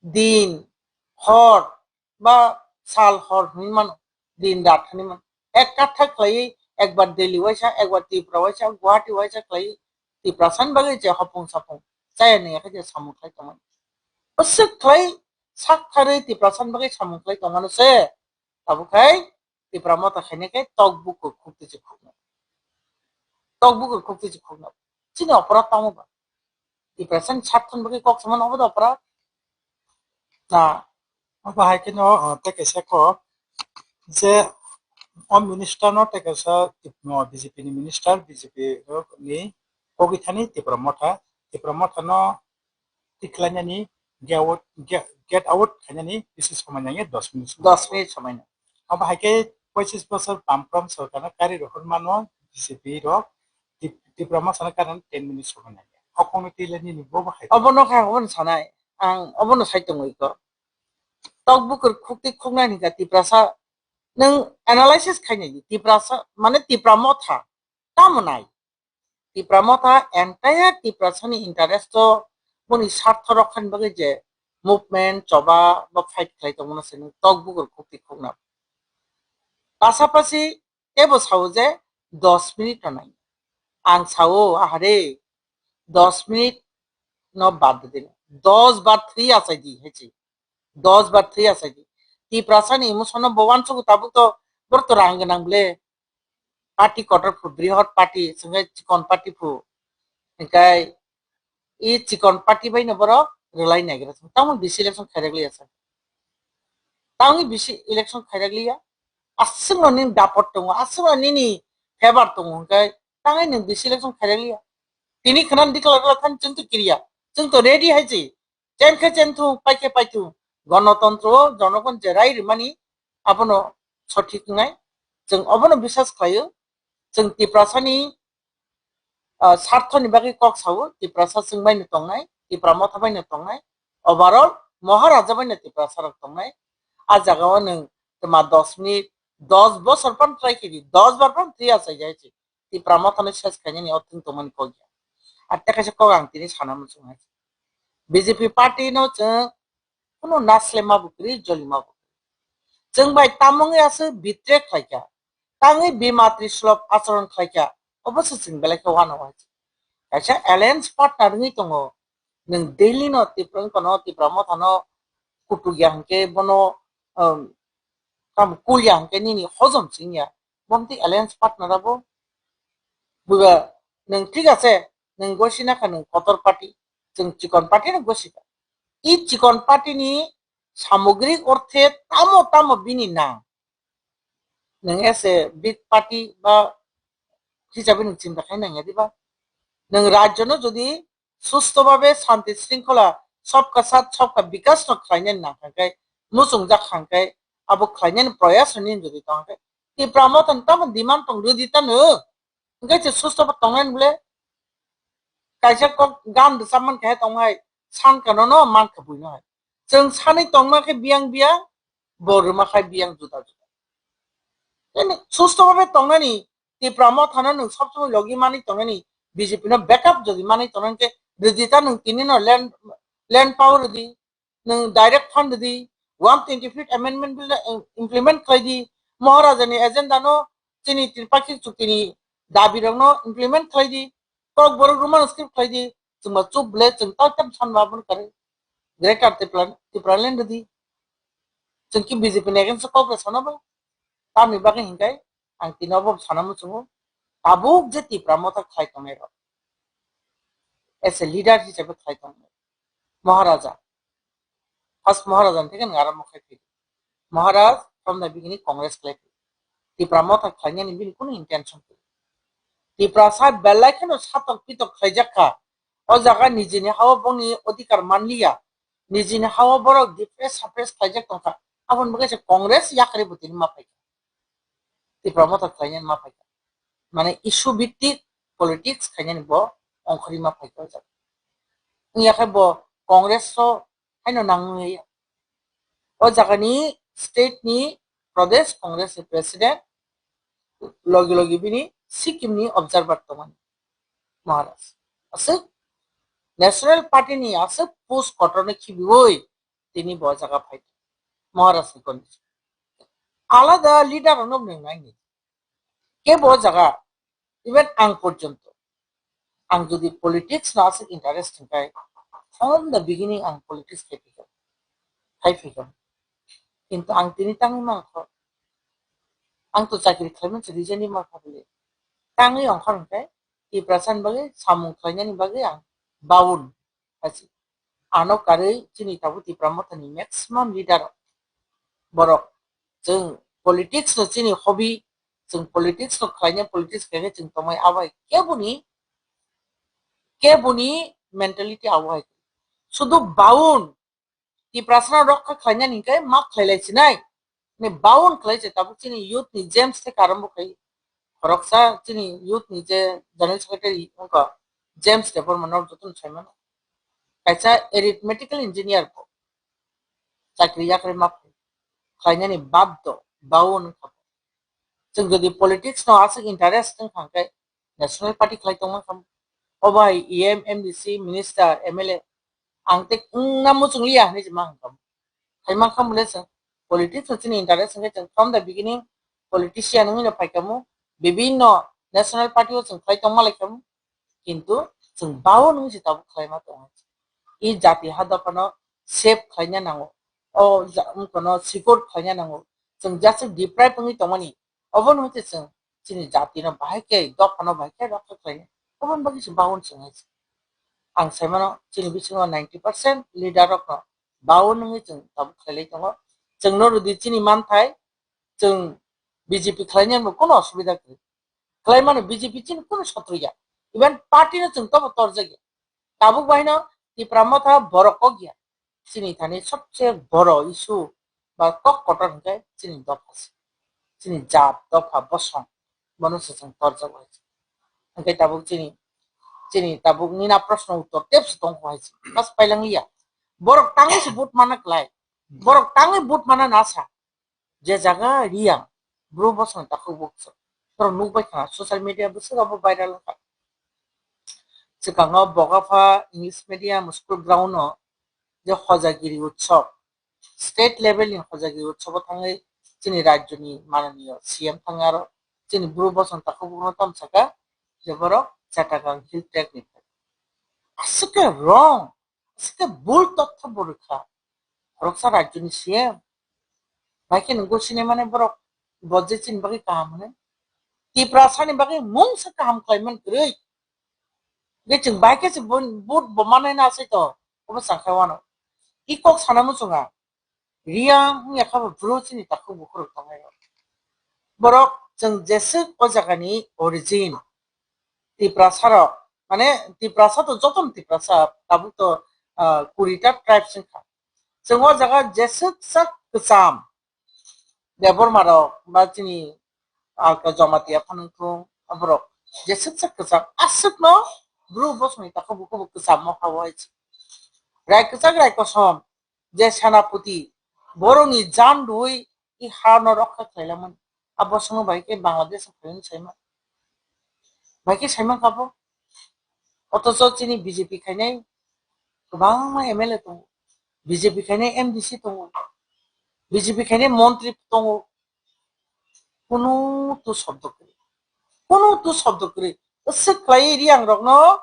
din, hor, ba sal hor hwnwi mano, din rat hwnwi mano. Ek katha khlaiwi ekbar Delhi waisa, ekbar Tripura waisa, Guwahati waisa khlaiwi Tiprasani bagwi je hopung sapung chaya nungya khe je samung khlai tongmani. Bwswk khlai sak kharwi Tiprasani bagwi samung khlai tongmano se. Tabuk khai Tipra Motha khaina khe tok bukur khukti se khuknai. Tok bukur khukti se khuknai. Chini opora tamo ba? Tiprasani sathon bagwi kok samano obo da opora. Na. Obo hai kheno, o, tei kaisa kok je o minister no tei kaisa, o, B J P ni minister, B J P ni kogwi thani Tipra Motha, Tipra Motha no tikhlainani get out, get, get out khainani bisi somai nangya dos minute somai. Dos minute somai nang. Abo hai khe poichis bosor Bamfront sorkarno kari rohor mano B J P rok, Tip-, Tipra Mothano karani ten minute somai nangya. Hokongno tilainani bobo hai. Obono kha, obono sanai. Ang obono sai tongwi ko. Tok bukur khukti khuknani ka Tiprasa. Nwng analysis khainai di Tiprasa, mane Tipra Motha. Tamo nai? Tipra Motha entire Tiprasani interest o boni sartho rokkhani bagwi je movement, choba ba fight khlai tongmano se nwng tok bukur khukti khukna. Pasapasi tebo sao je dos minute no nai. Ang sao, ahare, dos minute no bad de. Dos bar three achai di, hechi. Dos bar three achai di. Tiprasani emotion no bo uansukgo tabuk to, borok to rang gwnang ble. Party kotor phu, brihot party, sengkhe chikon party phu. Hingkai i chikon party bai no borok rwlai naigra. Tamo bisi election khairak liya sa. Tamo bisi election khairak liya. Aswk no nini dapot tongo, aswk no nini favor tongo hingkai tangwi nwng bisi election khairak liya. Tini khna dikla dikla khan chwng to kiriya. Chwng to ready hai chi. Chen khe chen thung, pai khe pai thung. Ganatantro o jonogon je rai rimani abono sothik wngnai. Chwng obono bisas khlaio. Chwng Tiprasani, ah, sarthoni bagwi kok sao, Tiprasa chwng bai no tongnai, Tipra Motha bai no tongnai. Overall Maharaja bai no Tiprasa rok tongnai. A jaga o nwng twma dos minute, dos bosor pan try khe di, dos bar pan twi achai jai chi. Tipra Mothano ses khainani o thung tongmani kok ya. Ar tei kaisa kok ang tini sana muchung hai. B J P party no chwng kuno naslema bo kwrwi, jolima bo kwrwi. Chwng bai tamung ya se betray khlai kha. Tangwi bimatri sulop acharon khlai kha. Obo se chwng belai khe wano hai. Kaisa alliance partner wngwi tongo. Nwng Delhi no Tipra, wngkha no Tipra Mothano kutuk ya hwnkhe bono, um, tamo kul ya hwnkhe nini hojom chwng ya. Bomti alliance partner abo. Buiba nwng thik ase, nwng gosi nakha nwng kotor party, chwng chikon party no gosi kha. I chikon party ni samogrik orthe tamo tamo bini nang. Nwng as a big party ba hisabe nwng chinta khai nangya diba? Nwng rajyo no jodi susto babe shanti shringkhola, sobka sat, sobka bikas no khlainani nang kha khe, muchungjak kha khe, abo khlainani proyas no nini jodi tong khe, Tipra Mothani tamo demand tong rwdi ta nwng? Hwnkhe se susto bo tongnai bole? Kaisa kok gan rwchap man khe tong hai, san kano no man kha buino hai. Chwng sanwi tongma khe biyang biyang, bo rwma khai biyang juda juda. Tini susto babe tongnani, Tipra Mothano nwng sob somoi logi manwi tongnani, B J P no backup jodi manwi tongnani khe, rwdi ta nwng tini no land, land power rwdi, nwng direct fund rwdi, one twenty fifth amendment bill no im-, implement khlai di, Maharaja ni agenda no chini Tripakhi chukti ni dabi rok no implement khlai di, kok borok Roman script khlai di, chwng ba chup ble, chwng tang tam san ba bun kare. Greater Tipraland, Tipraland rwdi. Chwng ki B J P ni against o kok bai sana ba? Tamni bagwi hinkhe ang tini obo sana muchungo, tabuk je Tipra Motha khlai tongnai rok, as a leader hisabe khlai tongnai, Maharaja, first Maharaja ni theke nwng aramo khai phi, Maharaj from the beginning Congress khlai phi, Tipra Motha khlainani bini kunu intention kwrwi, Tiprasa belai kheno satok pitok khlaijak kha, o jaga nijini hao bongni odhikar manliya, nijini hao borok depress suppress khlaijak tongkha, aboni bagwi se Congress yakarwi bo tini ma phaikha. Tipra Motha khlainani ma phaikha. Mane issue bhittik politics khainani bo ongkhorwi ma phaikha o jaga. Wngya khe bo Congress o haino nangwi ya. O jagani state ni Pradesh Congress ni president logi logi bini Sikkim ni observer tongmani Maharaj. Aswk National Party ni aswk post kotor no khibiwi tini bo jaga phai Maharaj ni condition. Alada leader rok no nang nai ni. Ke bo jaga, even ang porjonto, ang jodi politics no aswk interest hwnkhe, from the beginning ang politics khai phikha, khai phikha. Kintu ang tini tangwi mankho, ang to chakri khlaimani se resign ma kha bole. Tangwi ongkhor hwnkhe, Tiprasa ni bagwi, samung khlainani bagwi ang baun. Hachi. Ano karwi chini tabuk Tipra Motha ni maximum leader borok. Chwng politics no chini hobby, chwng politics no khlaina, politics khaina chwng tongmai abai. Keboni, keboni mentality abai. Sudu baun Tiprasa no rokha khlaina hinkhe ma khlailai sinai. Ni baun khlai se tabuk chini youth ni James te karam bo khai. Khoroksa chini youth ni je general secretary wngkha James Debbarma no joto no sai mano. Kaisa arithmetical engineer bo. Chakri yakri ma khai. Khlainani bab do, baun wngkha. Chwng jodi politics no aswk interest wngkha hwnkhe National Party khlai tongma khamu. O bai E M, M D C, minister, M L A, ang te wngna muchung liya hinwi se ma hwn khamu. Khai ma khamu le chwng politics no chini interest hwnkhe chwng from the beginning politician wngwi no phai khamu, bibinno national party o chwng khlai tongma lai khamu, kintu chwng baun wngwi se tabuk khlai ma tongo. I jati ha dophano save khlaina nango, o ja-, wngkhano secure khlaina nango, chwng just deprive wngwi tongmani, obono hwnkhe chwng chini jati no bahai khe, dopha no bahai khe rokha khlainai. Oboni bagwi se baun chwng hai se. Ang sai mano chini bisingo ninety percent leader rok no baun wngwi chwng tabuk khlailai tongo. Chwng no rwdi chini manthai, chwng B J P khlainani bo kono osubida kwrwi. Khlai mano B J P chini kono sotro ya. Even party no chwng tobo torjak ya. Tabuk bahino Tipra Motha borok kok ya. Chini thani sobse boro issue ba kok kotor hwnkhe chini dopha se. Chini jat, dopha, bosong, bono se chwng torjak hai se. Hwnkhe tabuk chini, chini tabuk nina proshno uttor tep se tong hai se. Bas pailang liya. Borok tangwi se vote mana klai. Borok tangwi vote mana nasa. Je jaga Riyang, Bru bosong takhuk bukso. Borok nukbai khana social media bwswk abo viral wngkha. Swkango Bokapha English Medium School ground o je Hojagiri Utsav, state level ni Hojagiri Utsav o thangwi chini rajyo ni mananiyo C M thangwi aro chini Bru bosong takhuk bukno tamsaka je borok Chattogram Hill Tract ni phai. Aswk khe wrong, aswk khe bul totho bo rwkha. Khoroksa rajyo ni C M. Bai khe nunggo sini mane borok bo je chini bagwi kaham hwnwi. Tiprasa ni bagwi mungsa kaham khlai man kwrwi. Ge chwng bai khe se vote bo manai na sai to. Obo chang khai wano. I kok sana muchunga. Riyang wngya kha bo bru chini takhuk bukhurok tongnai rok. Borok chwng jeswk o jaga ni origin. Tiprasa rok. Mane Tiprasa to joto no Tiprasa. Tabuk to, ah, kurita tribes wngkha. Chwng o jaga jeswk sak kwcham. Debbarma rok ba chini alka Jamatia phano wngthung, aborok jeswk sak kwcham aswkno bru bosongni takhuk bukhuk bo kwcham mokha bo hai se. Rai kwchak rai kosom je Senapati borokni jan rwi i ha no rokha khlailamani. A bosongno bai khe Bangladesh o phaiyung saima. Bai khe saima kha bo. Othocho chini B J P khainai kwbangma M L A tongo. B J P khainai M D C tongo. B J P khainai montri tongo. Kunu tu shobdo kwrwi. Kunu tu shobdo kwrwi. Aswk khlaiwi Riyang rokno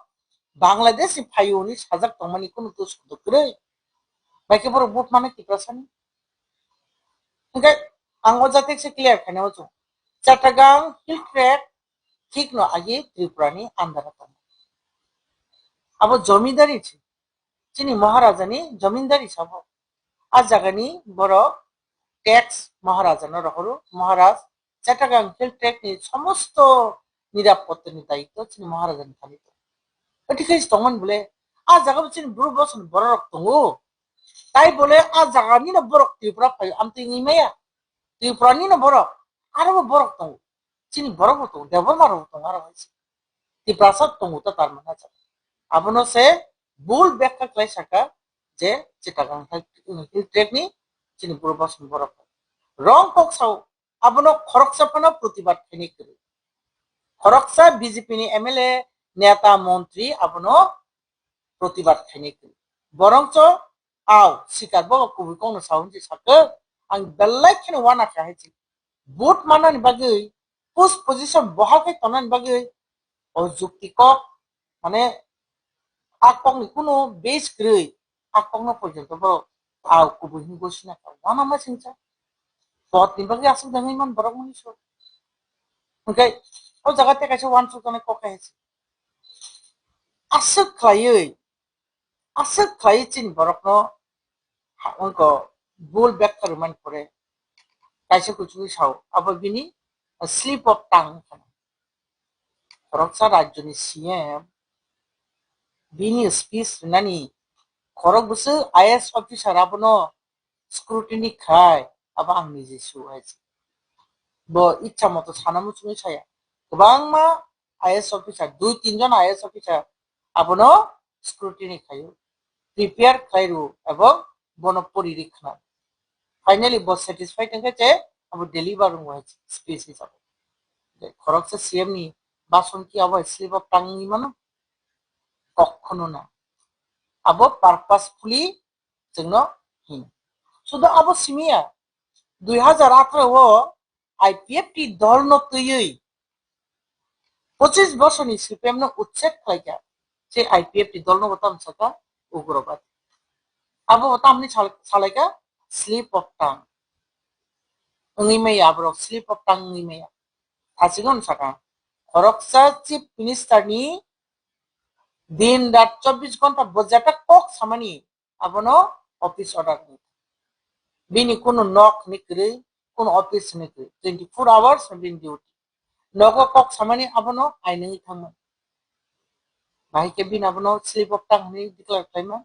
Bangladesh ni phaio hwnwi sajak tongmani kunu tu shobdo kwrwi. Bai khe borok vote mano Tiprasani. Hwnkhe Ang o jatekse clear khaina o chung. Chattogram Hill Tract thikno agi Tripura ni under o tongo. Abo jomindari se. Chini Maharaja ni jomindari sabo. A jaga ni borok tax Maharaja no rohoro. Maharaj Chattogram Hill Tract ni somosto nirapotta ni daitto chini Maharaja ni thani tongo. Otikhai tongmani bole a jaga bo chini bru bosong borok rok tongo. Tai bole a jaga ni no borok Tripura phai amtwi wngwi maya. Tripura ni no borok, aro bo borok tongo. Chini borok bo tongo, Debbarma rok bo tongo, aro hai se. Tiprasa tongo ta tar mane sa. Abono se bul bekha khlai saka je Chattogram Hill Tract ni chini bru bosong borok. Wrong kok sao, abono khoroksa phano protibad khainai kwrwi. Khoroksa B J P ni M L A, neta, montri abono protibad khainai kwrwi. Borongcho Aw, sikar bo kubui kokno sa hwnwi sakhe, ang belai kheno uanakha hai se. Vote mannani bagwi, post position bohal khai tongnani bagwi, o jukti kok, mane, a kokni kunu base kwrwi, a kokno porjonto bo aw kubui hwnwi gosina kha. Uanama singcha. Vote ni bagwi aswk dangwi man borok mani so. Hwnkhe, o jaga tei kaisa uansuk tongnai kok hai se. Aswk khlaiwi, aswk khlai chini borokno ha-, wngko bul bekha rwmani pore kaisa kuchukui sao, abo bini slip of tongue wngkha. Khoroksa rajyoni C M bini speech rwnani khorok bwswk I A S officer abono scrutiny khai, abo ang niji su hai se. Bo ichha moto sana muchungwi saya. Kwbangma I A S officer, dui tin jon I A S officer abono scrutiny khaio, prepare khlai rw ebong bono pori ri khna. Finally bo satisfied wngkhe je abo deliver wngo hai speech hisabo. Je khoroksa C M ni bason ki abo slip of tongue wngwi mano? Kokhono na. Abo purposefully chwngno hino. Sudo abo simiya, dui hajar atharo o I P F T dolno twiwi pochis bosorni C P M no utset khlaikha, se I P F T dolno bo tamo saka ugrobadi. Abo bo tamni sal-, salaikha slip of tongue. Wngwi maya aborok slip of tongue wngwi maya. Thachikno saka khoroksa chief minister ni din rat chobbish ghonta bojata kok samani abono office order ni. Bini kunu nok ni kwrwi, kunu office ni kwrwi, twenty four hours bini duty. Nogo kok samani abono ainani thangma. Bahai khe bini abono slip of tongue hwnwi declare khlaima.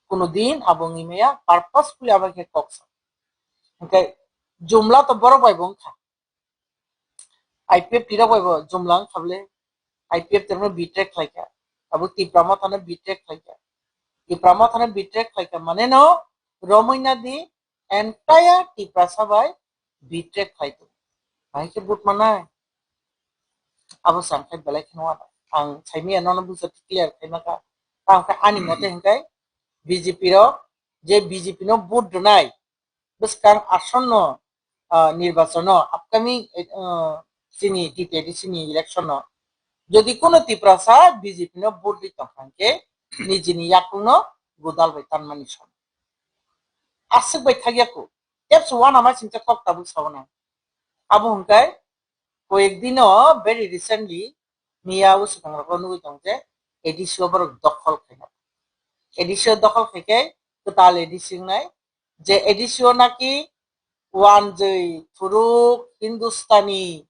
Kunu din abo wngwi maya, purposefully abo khe kok sa. Hwnkhe jumla to borok bai bo wngkha. I P F T rok bai bo jumla wngkha bwle. I P F T rokno betray khlaikha. Abo Tipra Mothano betray khlaikha. Tipra Mothano betray khlaikha mane no romwi na di entire Tiprasa bai betray khlai tongo. Bahai khe vote manai. Abo chang khai belai kheno uanai. Ang saimaya nono bujo clear khaima kha. Tamo khe ani mote hwnkhe B J P rok je B J P no vote rwnai bwskang asonno, ah, nirbachono, upcoming, eh, chini T T A D C ni election no jodi kono Tiprasa B J P no vote ri tong kha hwnkhe nijini yakungno godal bai tanmani song. Aswk bai thakya kho. Tepso uanama singcha kok tabuk sauna. Abo hwnkhe koyek dino very recently miya usukang rok nugwi tong je A D C o borok dokhol khaina. A D C o dokhol khaikhe kwtal A D C wngnai je A D C o naki wanjwi, thuruk, Hindustani,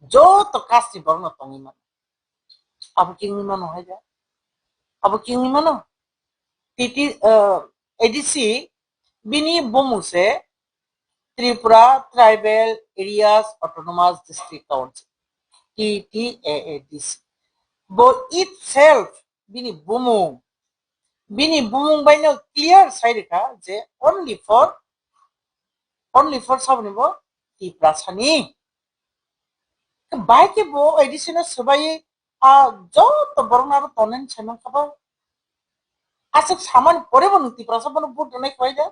joto caste ni borok no tongwi mano. Abo kingwi mano hai da? Abo kingwi mano? T T, uh, A D C bini bumung se Tripura Tribal Areas Autonomous District Council, T T A A D C. Bo itself bini bumung, bini bumung bai no clear sai rikha je only for, only for saboni bo Tiprasa ni. Bai khe bo A D C no swbai a joto borok no aro tonen sai mankha ba. Aswk samani pore bo nwng Tiprasa bono vote rwnai khlai da?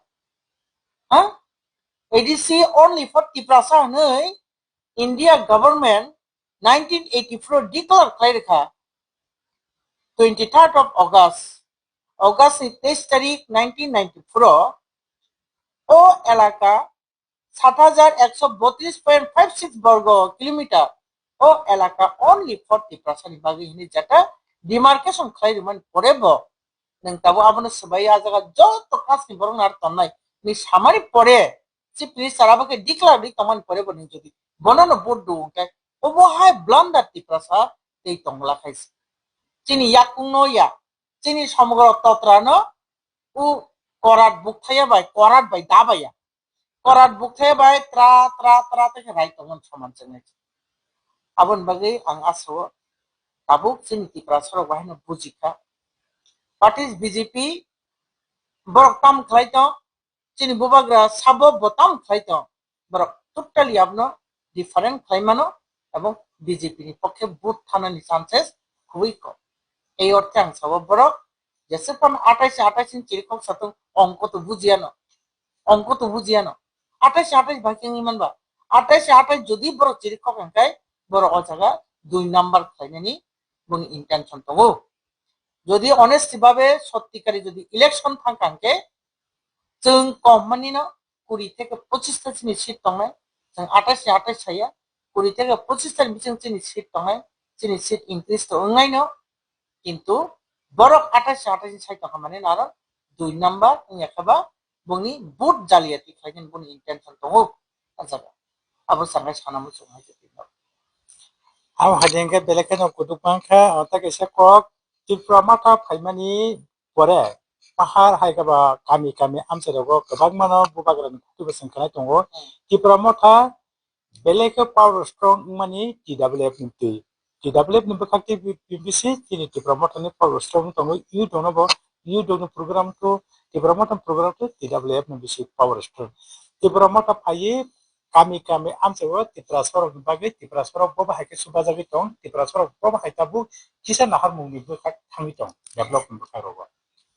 Ha? A D C only for Tiprasa hwnwi India government nineteen eighty-four declare khlai rikha twenty-third of August, August ni teis tarik nineteen ninety-four o, o elaka sat hajar ekso botris point five six borgo kilometer o elaka only for Tiprasa ni bagwi hinwi jeta demarcation khlai rwmani pore bo nwng tabuk abono swbai a jaga joto class ni borok no ar tonnai ni samani pore chief minister abo khe declare di tongmani pore bo nwng jodi bono no vote do hwnkhe obo hai blunder Tiprasa tei tongla khai se. Chini yakung no ya, chini somogro totra no u korat bukthaya bai, korat bai dabaya. Korat bukthaya bai tra, tra, tra tei khe rai tongmani soman chengnai. Aboni bagwi ang asao tabuk chini Tiprasa rok bahai no bujikha. Parties B J P borok tam khlai tong, chini bubagra sabo bo tam khlai tong, borok totally abono different khlai mano, ebong B J P ni pokhe vote thanani chances khubui kom. Ei orthe ang sabo borok jesuk phano atais atais ni chirikhok satung ongko to bujiyano, ongko to bujiyano. Atais atais bai khe wngwi manba. Atais atais jodi borok chirikhok hwnkhe borok o jaga dui number khlainani boni intention tongo. Jodi honest babe sotti kari jodi election thangkha hwnkhe chwng kom manino kuri theke pochis ta chini seat tongnai, chwng atais ni atais saya, kuri theke pochis ta ni bising chini seat tongnai, chini seat increase to wngnai no, kintu borok atais ni atais ni sai tongkha mani aro dui number wngya khe ba boni vote jaliyati khlainani boni intention tongo. O jaga abo sangai sana muchung hai khe tino. Abo hai hwnkhe belai kheno kutuk mankha, o ta kaisa kok Tripura Motha phaimani pore pahar hai khe ba kami kami amchai rogo kwbangma no bubagra ni khukti bo chwng khnai tongo. Tripura Motha belai khe power strong wngmani T W F ni twi. T W F ni bwkhak tei B P C chini Tripura Motha ni power strong tongo. Youth rok no bo youth rok ni program to Tripura Motha ni program to T W F ni bisi power strong. Tripura Motha phaiwi kami kami amchai o Tiprasa rok ni bagwi Tiprasa rok bo bahai khe subajagwi tong. Tiprasa rok bo bahai tabuk kisa naharmung ni bwkhak thangwi tong develop ni bwkhak rogo.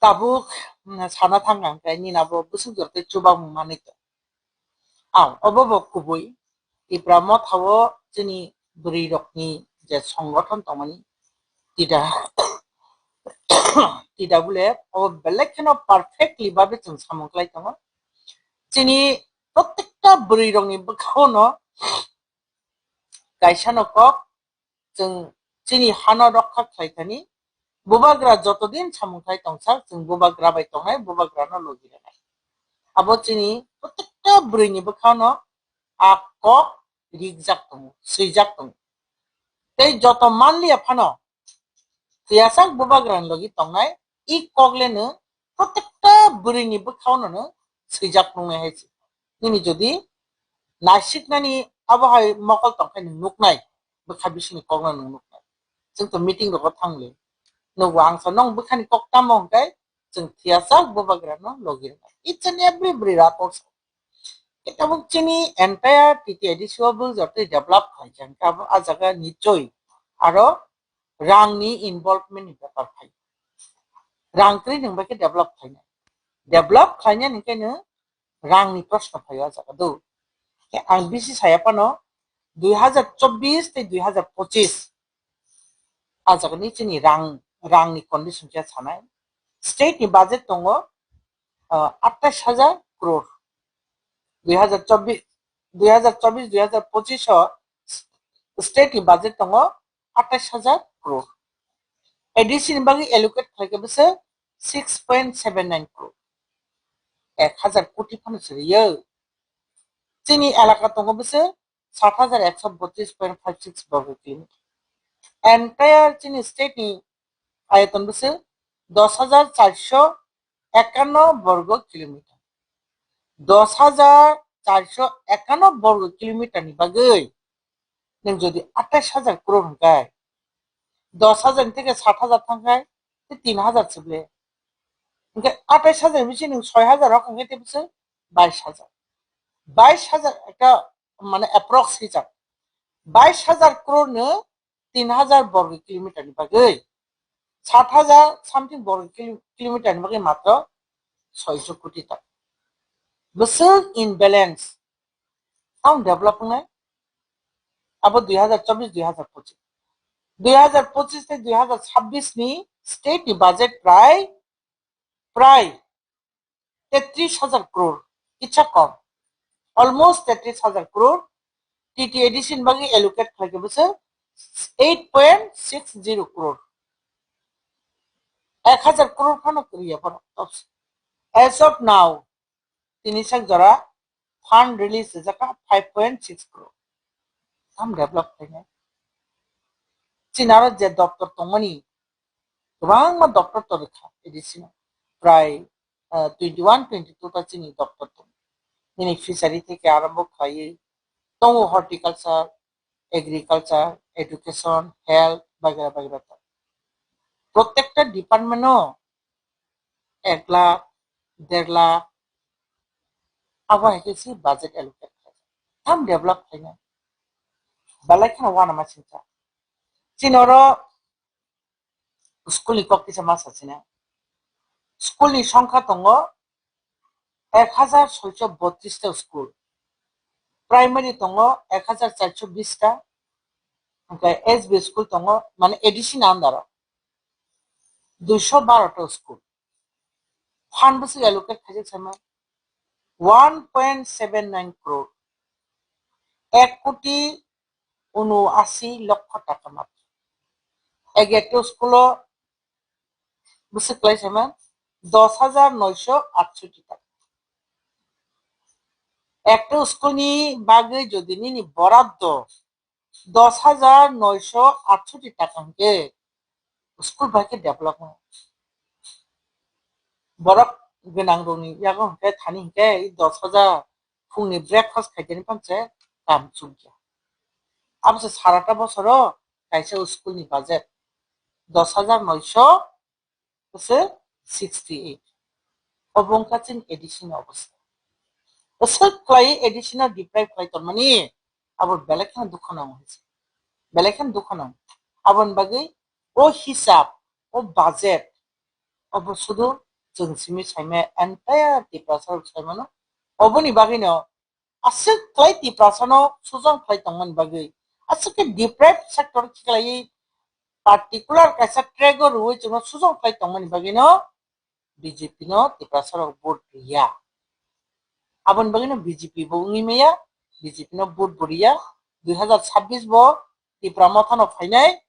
Tabuk, mm, sana thang ang khe nini abo bwswk jora tei chubamung manwi tong. Ang obo bo kubui Tipra Motha o chini bwrwi rokni je songothon tongmani tida tida bole obo belai kheno perfectly babe chwng samung khlai tongo. Chini protekta bwrwi rokni bwkhao no kaisa no kok chwng chini hano rokha khlai thani, bubagra joto din samung khai tongsa, chwng bubagra bai tongnai, bubagra no logi rwnai. Abo chini protekta bwrwi ni bwkhao no a kok rijak tongo, swijak tongo. Tei joto manliya phano, phiyasak bubagra ni logi tongnai, i kok le no protekta bwrwi ni bwkhao no no swijak nungnai hai se. Nini jodi naisiknani abo hai mokol tongkhe nwng nuknai, bwkha bisingni kokno nwng nuknai. Chwng to meeting rogo thangle. Nugo ang sa nong bwkhani kok tamo hwnkhe chwng thiyasa bubagrano logi rwnai. Each and every bwrwi rakok sa. Tabuk chini entire T T A D C o bwk jotoi develop khlai khe hwnkhe abo a jaga nichoi aro rangni involvement ni bepar phai. Rang kwrwi nwng bai khe develop khlainai. Develop khlainai hwnkhe nwng rangni proshno phai o jaga do. Khe ang bisi saya phano dui hazar chobbish tei dui hazar pochis a jaga ni chini rang, rangni condition khe sanai. State ni budget tongo, ah, atais hajar crore. Dui hazar chobbish, dui hazar chobbish, dui hazar pochis o state ni budget tongo atais hajar crore. A D C ni bagwi allocate khlai khe bwswk six point seven nine crore. Ek hazar koti phano swrwio. Chini elaka tongo bwswk sat hajar ekso botris point five six borgo kilometer. Entire chini state ni ayoton bwswk dos hajar charso ekanno borgo kilometer. Dos hajar charso ekanno borgo kilometer ni bagwi nwng jodi atais hajar crore hwnkhe, dos hajar ni theke sat hajar thangkhe, tei tin hajar se ble. Hwnkhe atais hajar bisi nwng soi hajar rok hwnkhe tei bisi bais hajar. Bais hajar ekta mane approx hisab. Bais hajar crore no tin hajar borgo kilometer ni bagwi, sat hajar something borgo kilo-, kilometer ni bagwi matro soiso koti tak. Bwswk imbalance. Ang develop wngnai. Abo dui hazar chobbish, dui hazar pochis. Dui hazar pochis tei dui hazar chabbish ni state ni budget prai, prai tetris hajar crore, kisa kom. almost tetris hajar crore, T T A D C ni bagwi allocate khlaikha bwswk eight point six zero crore. Ek hajar crore phano kwrwiya borok. As of now, tini sak jora fund release rijak kha five point six crore. Tam develop khlainai. Chini aro je doptor tongmani, kwbangma doptor tongwi kha A D C no. Prai, ah, twenty one, twenty two ta chini doptor tong. Nini fishery theke arambo khlaiwi tongo horticulture, agriculture, education, health, bagera bagera tong. Protekta department no ek lakh, der lakh, abo hai khe si budget allocate khlai. Tam develop khlainai. Belai kheno uanama singcha. Chini oro school ni kok kisa ma sachina. School ni songkha tongo ek hajar soicho botris ta school. Primary tongo ek hajar charcho bis ta. Hwnkhe S B school tongo, mane A D C ni under o duiso baro ta school. Fund bwswk allocate khaijak sama one point seven nine crore. Ek koti uno asi lokho taka matro. Ek ekta school o bwswk kwlai sama dos hajar noisho atshoti taka. Ekta school ni bagwi jodi nini boraddo dos hajar noisho atshoti taka hwnkhe school bai khe develop wngya. Borok gwnang rokni yago hwnkhe thani hwnkhe dos hajar phungni breakfast khaikhe ni panche kam chukya. Abo se sarata bosoro kaisa school ni budget dos hajar noisho bwswk sixty eight. Obo wngkha chini A D C ni obostha. Bwswk khlai A D C no deprive khlai tongmani, abo belai kheno dukho nango hinwi. Belai kheno dukho nango. Aboni bagwi o hisab, o budget, obo sudu chwng simi saimaya entire Tiprasa rok saimano. Oboni bagwino aswk khlai Tiprasano sujong khlai tongmani bagwi, aswk khe deprived sector khiklaiwi particular kaisa track o rwui chwngno sujong khlai tongmani bagwino B J P no Tiprasarok vote riya. Aboni bagwino B J P bo wngwi maya, B J P no vote bo riya. Dui hazar chabbish bo Tipra Motha no phainai,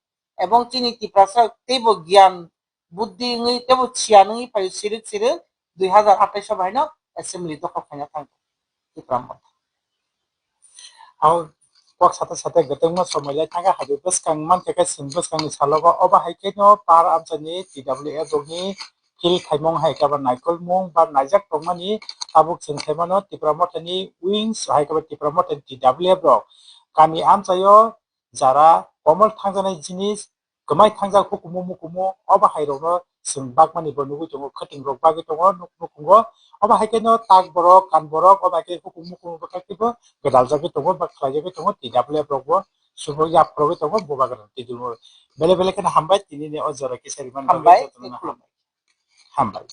ebong chini Tiprasa teibo giyan buddhi wngwi teibo chiyan wngwi phaio, sirik sirik dui hazar atais o bahaino assembly dokhol khaina thangkha Tipra Motha. Ang kok sata sata gwtwngma somoi lai thangkha, hai bwskang mankha khe chwng bwskangni salogo, obo hai kheno par amchaini T W F rokni field khaimung hai khe abo naikolmung ba naijak tongmani tabuk chwng khaimano Tipra Mothani wings hai khe Tipra Mothani T W F rok kami amchaio jara komol thangjaknai jinis kwmai thangjak hukumu mukumu, obo hai rokno chwng bakmani bo nugwi tongo, khwtwng rok bagwi tongo nuk nukhungo, obo hai kheno tak borok kan borok obo hai khe hukumu mukumu bwkhak teibo gwdal jagwi tongo ba khlai jagwi tongo, T W F rok bo subo yap rwgwi tongo bubagra twi tongo. Belai belai kheno hambai tini ni o jora kisa rimani bagwi. Hambai, jotono no hambai. Hambai.